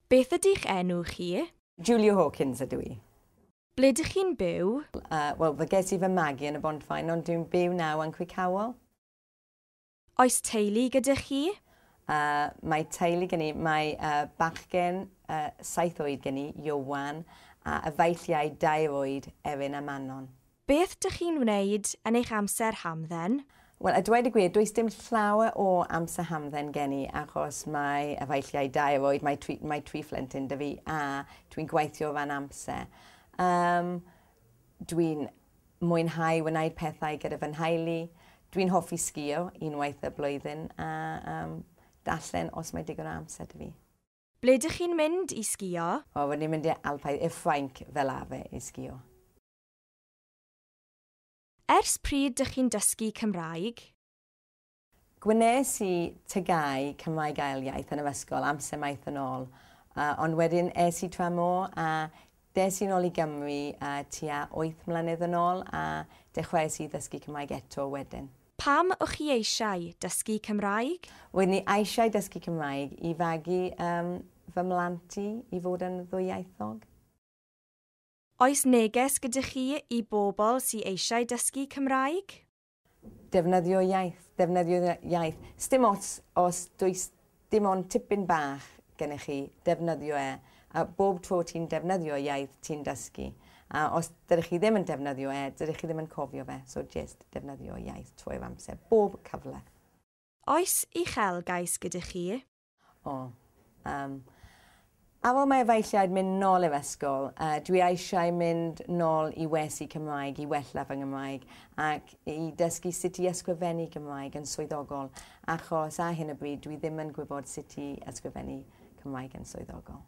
Beth ydy'ch enw chi? Julia Hawkins ydw i. Ble dych chi'n byw? Wel, fe ges i fy magu yn y Bontfaen, ond dwi'n byw nawr yn Crickhowell. Oes teulu gyda chi? Mae teulu gen i. Mae bachgen 7 oed gen i, Iowan, a efeilliaid 2 oed, Erin a Manon. Beth dych chi'n wneud yn eich amser hamdden? Wel, a dweud y gwir, does dim llawer o amser hamdden gen i achos mae efeilliaid 2 oed, mae tri phlentyn 'da fi a dwi'n gweithio ran amser. Dwi'n mwynhau wneud pethau gyda fy nheulu. Dwi'n hoffi sgio unwaith y blwyddyn a darllen os mae digon o amser 'da fi. Ble dych chi'n mynd i sgio? O, rydyn ni'n mynd i'r Alpau, i'r Ffrainc fel arfer i sgio. Ers pryd dych chi'n dysgu Cymraeg? Gwnes i TGAU Cymraeg Ail Iaith yn yr ysgol amser maith yn ôl, ond wedyn es i tramor a des i'n ôl i Gymru tua 8 mlynedd yn ôl a dechreuais i ddysgu Cymraeg eto wedyn. Pam o'ch chi eisiau dysgu Cymraeg? Roeddwn i eisiau dysgu Cymraeg i fagu fy mhlant i fod yn ddwyieithog. Oes neges gyda chi i bobl sy eisiau dysgu Cymraeg? Defnyddio iaith, defnyddio iaith. Sdim ots os does dim ond tipyn bach gennych chi, defnyddio e. A bob tro ti'n defnyddio iaith, ti'n dysgu. A os dydych chi ddim yn defnyddio e, dydych chi ddim yn cofio fe. So just defnyddio iaith trwy'r amser, bob cyfle. Oes uchelgais gyda chi? O, ar ôl mae efeilliaid mynd nôl i'r ysgol, dwi eisiau mynd nôl i wersi Cymraeg, i wella fy Nghymraeg, ac i dysgu sut i ysgrifennu Gymraeg yn swyddogol, achos ar hyn o bryd dwi ddim yn gwybod sut i ysgrifennu Cymraeg yn swyddogol.